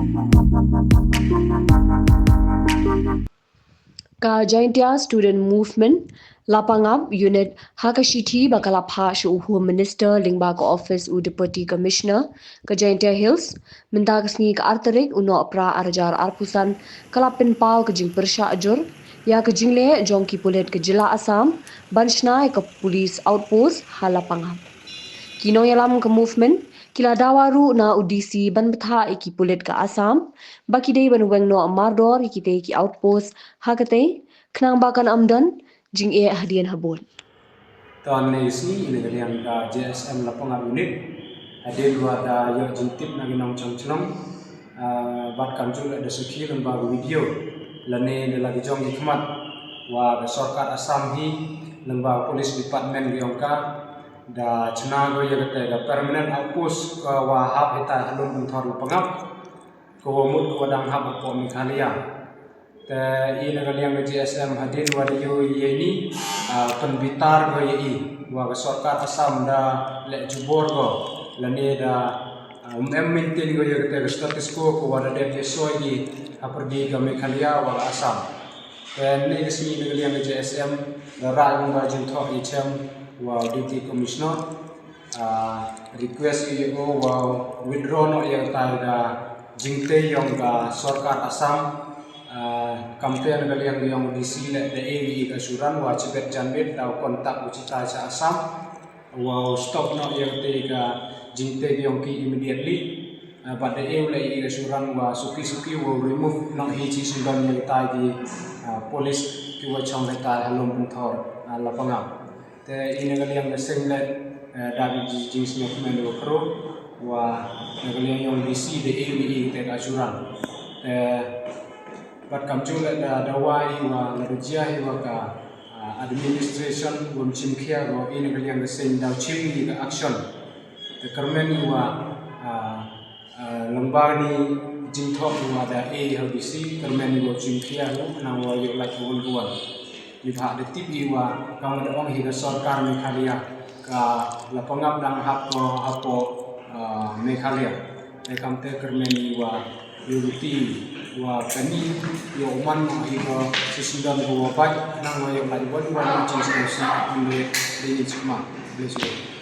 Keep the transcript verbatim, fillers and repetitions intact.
Ka Jaintia Student Movement Lapangap Unit ha ka shithi ba ka la phah sha u Home Minister lyngba ka office u Deputy Commissioner ka Jaintia Hills, mynta ka sngi ka ar tarik u Nohprah ar hajar arphew san, ka la pynpaw ka jingpyrshah jur ïa ka jingleh jong ki pulit ka jylla Assam ban shna ïa ka police outpost ha Lapangap. Ki nongïalam ka movement ki la dawa ruh na u D C ban bthah ïa ki pulit ka Assam ba ki dei ban weng noh mardor ïa kitei ki outpost ha katei, khnang ba kan ym don jingeh hadien habud. Te ynne ka sngi na ka liang ka J S M Lapangap Unit, hadien ba da ïoh jingtip na ki nongchong chnong, ah, bad kumjuh la da sakhi lyngba ka video lane da la ki jong ki khmat wa ka sorkar Assam hi lyngba ka police department ka jong ka da shna ko ïa kata ka permanent outpost ka wa hap hitai ha Lum Pynthor Lapangap, ka wa mut ka wa dang hap hapoh Meghalaya. Te i na ka liang ka J S M hadien wa da ïoh ïa ini, ah, pynbitar ko ïa i wa ka sorkar Assam da leh jubor ko lane da, ah, um em maintain ko ïa kata ka status quo ka wa da dep ïa soi ki ha pyrdi ka Meghalaya wa ka Assam. Te ynne ka sngi na ka liang ka J S M da rah lyngba jingthoh ïa chem wa Deputy Commissioner, ah, request ïa u wa withdraw noh ïa kata ka jingtei yong ka sorkar Assam, ah, kam te na ka liang yong D C leh da e ïa ka assurance wa chibet janbet da u contact u chitai cha Assam wa u stop noh ïa kata ka jingtei yong ki immediately. Ah, bad da e u leh ïa ka assurance wa suki suki wa remove noh hi chi syndon ïa kata ki, ah, police ki wa chong kata ha Lum Pynthor, ah, Lapangap. Te i na ka liang ka seng leh, eh, da ki ji-, jingsngewkmen wa khro wa na ka liang yong D C da e u leh ïa kata ka assurance. Te bad kumjuh leh da, da wa i wa la da jia i wa ka, ah, administration wa mchim khia wa i na ka liang ka seng da u chim ïa ka action. Te kyrmen i wa, ah, ah, lyngba ni jingthoh wa da e ha D C kyrmen i wa u chim khia u nang wa ïoh lait ka wan ka wan. Ni bha da tip i wa ka wa da ong hi ka sorkar Meghalaya ka Lapangap dang hap ko hapoh, ah, Meghalaya. Te kam te kyrmen i wa ïoh ruti wa kani ïoh man ma hi ko sisindon ko wa bad nang wa ïoh lait wan wan ni jing snosi ap ni le ni chikma. Bless you.